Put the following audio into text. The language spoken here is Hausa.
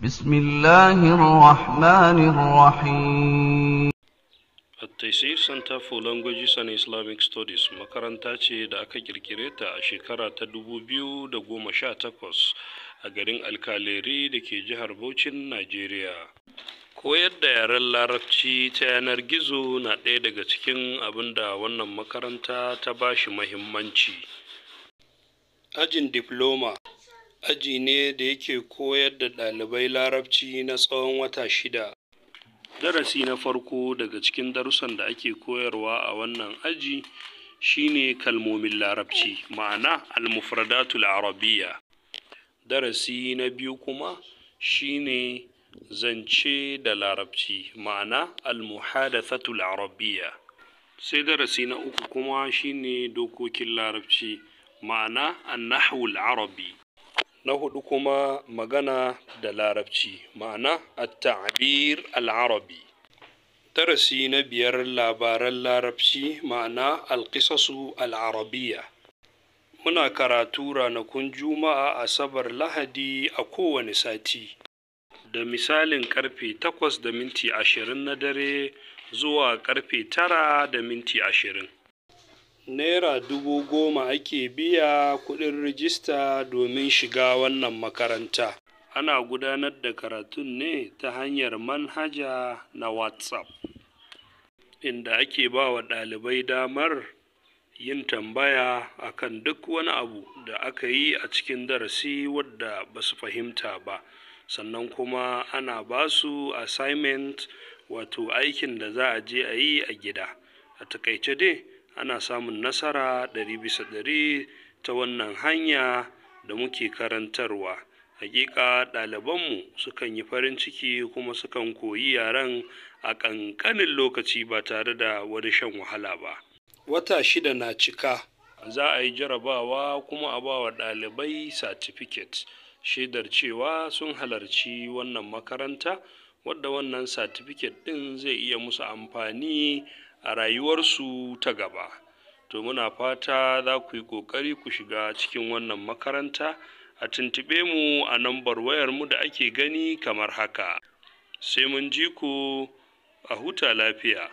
بسم الله الرحمن الرحيم. At-Taysir Center for Languages and Islamic Studies makaranta ce da aka kirkire ta a shekara ta 2018 a garin Alkaleri da ke jihar Bauchin, Najeriya. Koyar da yaren Larabci ta yanar gizo na ɗaya daga cikin abin da wannan makaranta ta ba shi muhimmanci. Ajin Difloma aji ne da yake koyar da ɗalibai Larabci na tsawon wata 6. Darasi na farko daga cikin darussan da ake koyarwa a wannan aji shine kalmomin Larabci, ma'ana al-mufradatul arabiyya. Darasi na biyu kuma shine zance da Larabci, ma'ana al-muhadathatul arabiyya. Sai darasi na uku kuma shine dokokin Larabci, ma'ana an-nahwul arabi. Na hudu kuma magana da Larabci, ma'ana at-ta'bir al-arabi. Darasi na biyar labaran Larabci, ma'ana al-qisasu al-arabiyya. Muna karatu ranakun Juma'a, Asabar, Lahadi a kowane sati. Da misalin karfe 8:20 na dare zuwa karfe 9:20. Naira 10,000 ake biya kuɗin rijista domin shiga wannan makaranta. Ana gudanar da karatun ne ta hanyar manhaja na WhatsApp, inda ake ba wa ɗalibai damar yin tambaya akan duk wani abu da aka yi a cikin darasi wadda ba su fahimta ba. Sannan kuma ana ba su assignment, wato aikin da za a je a yi a gida. A taƙaice dai, ana samun nasara 100% ta wannan hanya da muke karantarwa. Hakika ɗalibanmu sukan yi farin ciki kuma sukan koyi yaren a ƙanƙanin lokaci ba tare da wani shan wahala ba. Wata 6 na cika, za a yi jarabawa kuma a ba wa ɗalibai satifiket, shaidar cewa sun halarci wannan makaranta, wadda wannan satifiket ɗin zai iya musu amfani a rayuwarsu ta gaba. To muna fata za ku yi ƙoƙari ku shiga cikin wannan makaranta, a tuntuɓe mu a nambar wayarmu da ake gani kamar haka. Sai mun ji ku, a huta lafiya.